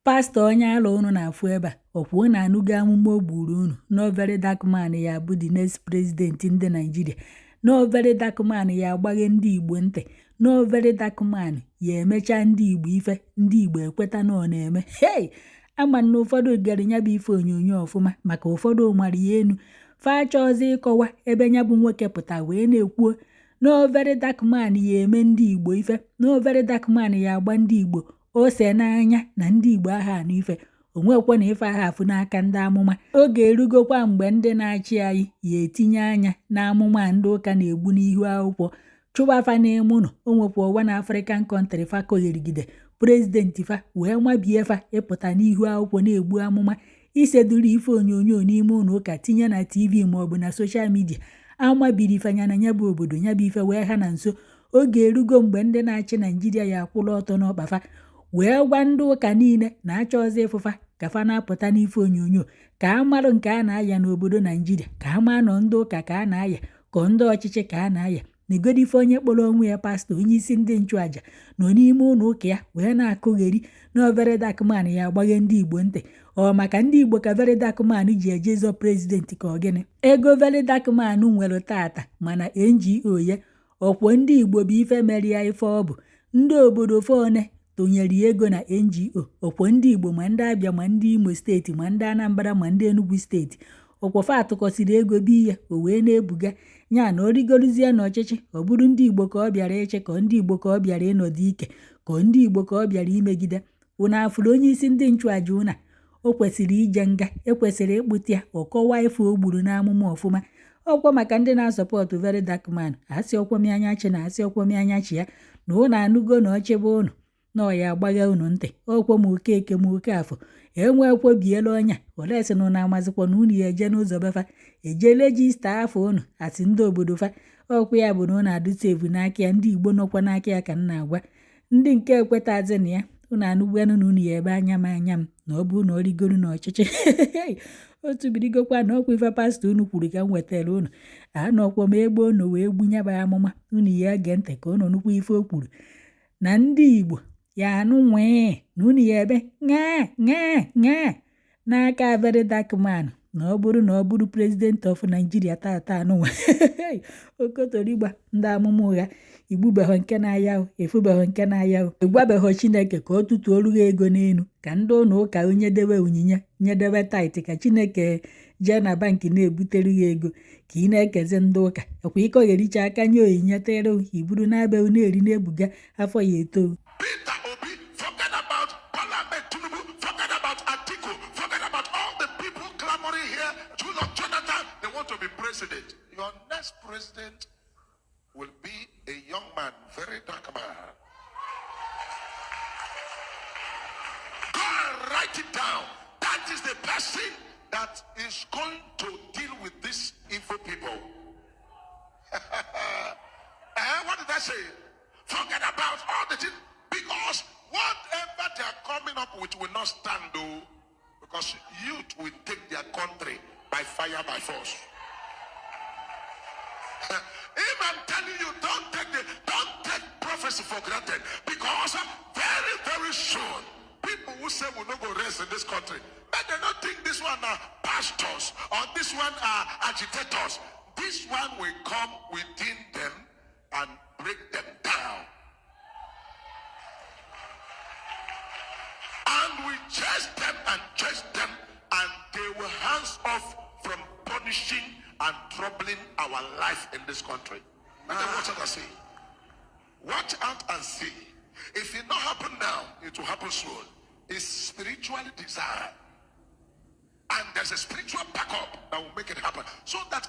Pastọ onye ala unu na-afụ ebe a, ọkwa unu anụgo amụma o gburu unu na Very Dark Man ya bụ the next president ndị Naijiria, na Very Dark Man ya agbaghe ndị Igbo ntị, na Very Dark Man ya emecha ndị Igbo ife, ndị Igbo ekweta na ọ na-eme. Hei, ama na ụfọdụ gere ya bụ ife onyonyo ọfụma, maka ụfọdụ mara ya enu fa achọọzi ịkọwa ebe ya bụ nwoke pụta wee na-ekwuo na Very Dark Man ya eme ndị Igbo ife, na Very Dark Man ya agba ndị Igbo ose n'anya, na ndị Igbo aha anụ ife onwekwa na ife aha afụ n'aka ndị amụma. Oge erugokwa mgbe ndị na-achị anyị ya etinye anya n'amụma ndị ụka na-egbu n'ihu akwụkwọ chụba fa n'ime ụlọ. O nwekwa ụwa na African country fa kogherigide president fa wee mabie fa ịpụta n'ihu akwụkwọ na-egbu amụma, iseduru ife onyonyo n'ime ụlọ ụka tinye na TV maọbụ na social media. Amabiri fanya na ya bụ obodo ya bụ ife wee ha na nso. Oge erugo mgbe ndị na-achị Naijiria ya akwụla ọtọ n'ọkpa fa wee gwa ndị ụka niile na-achọ ọzọ ịfụfa ka fa na-apụta n'ife onyonyo, ka a marụ nke a na-aya n'obodo Naijiria, ka a maa nọ ndị ụka ka a na-aya, ka ndị ọchịchị ka a na-aya. Negodi ife onye kpọrọ onwe ya pastọ, onye isi ndị nchụaja, nọ n'ime ụlọ ụka ya wee na-akụgheri na Very Dark Man ya agbaghe ndị Igbo ntị. Ọ maka ndị Igbo ka Very Dark Man ji eje ịzọ president ka ọ gịnị? Ego Very Dark Man nwere tata mana NGO ya ọkwọ ndị Igbo bụ ife mere ya ife ọ bụ. Ndị obodo fone tụnyere ya ego na NGO, ọkwọ ndị Igbo, ma ndị Abịa, ma ndị Imo steeti, ma ndị Anambra, ma ndị Enugu steeti, ọkwọfa atụkọsịrị ego bi ya o wee na-ebuga ya na ọ rigorozie n'ọchịchị. Ọ bụrụ ndị Igbo ka ọ bịara ịchị, ka ndị Igbo ka ọ bịara ịnọdụ ike, ka ndị Igbo ka ọ bịara imegide. Unu afụrụ onye isi ndị nchụaja ụna o kwesịrị ije nga, ekwesịrị ịkpụta ya, ọ kọwaa ife o gburu n'amụma ọfụma. Ọkwa maka ndị na-asọpọtụ Very Dark Man, asị ọkwọmịanya chi na asị ọkwọmịanya chi ya na ụnụ anụgo na ọchịba ụnụ na ọ ya agbaghe unu ntị. Ọkwọ ma Okeke ma Okafọ enwekwo biela ọnya olesi na ụnụ amazikwa na unu ya eje n'ụzọ befa eje register afọ unu asị ndị obodo fa. Ọkwa ya bụ na ụnụ adụsevu n'aka ya, ndị Igbo nọkwa n'aka ya ka m na-agwa ndị nke ekwetazi na ya. Unu anụgwanụ na unu ya ebe anya m anya m na ọ bụrụ na ọ rigoro n'ọchịchị otu birigokwa na ọkwa ife pastọ unu kwuru ka m wetara unu. Anọkwa m egbe unu wee gbunyeba amụma unu ya ege ntị ka unu nụkwa ife o kwuru na ndị Igbo ya anụ nwee na unu ya ebe ṅaa ṅaa ṅaa n'aka Very Dark Man na ọ bụrụ na ọ bụrụ president of Nigeria tata anụnwa. Okotorigba ndị amụma ụgha, igbubeghọ nke na-aya, efubeghọ nke na-aya, ịgwabeghọ Chineke ka ọ tụtuoru ha ego n'elu ka ndị ụlọ ụka onye debe onyinye nyedebe tithe, ka Chineke jee na bankị na-ebutere ha ego ka ị na-ekezi ndị ụka. Ọkwa ịkọghericha aka nye onyinye tere iburu na-abịa na-eri na-ebuga afọ ya eto. Peter Obi, forget about Bola Ahmed Tinubu, forget about Atiku, forget about all the people clamoring here, Goodluck Jonathan, they want to be president. Your next president will be a young man, Very Dark Man. Go and write it down. That is the person that is going to deal with these evil people. What did I say? Forget about all the things, because whatever they are coming up with will not stand though, because youth will take their country by fire, by force. If I'm telling you, don't take prophecy for granted, because very, very soon people who say we no go rest in this country, but they don't think this one are pastors or this one are agitators. This one will come within them and break them down. And we chase them and chase them, and they will hands off from punishing and troubling our life in this country. And then watch out and see. Watch out and see. If it not happen now, it will happen soon. It's spiritually designed. And there's a spiritual backup that will make it happen. So that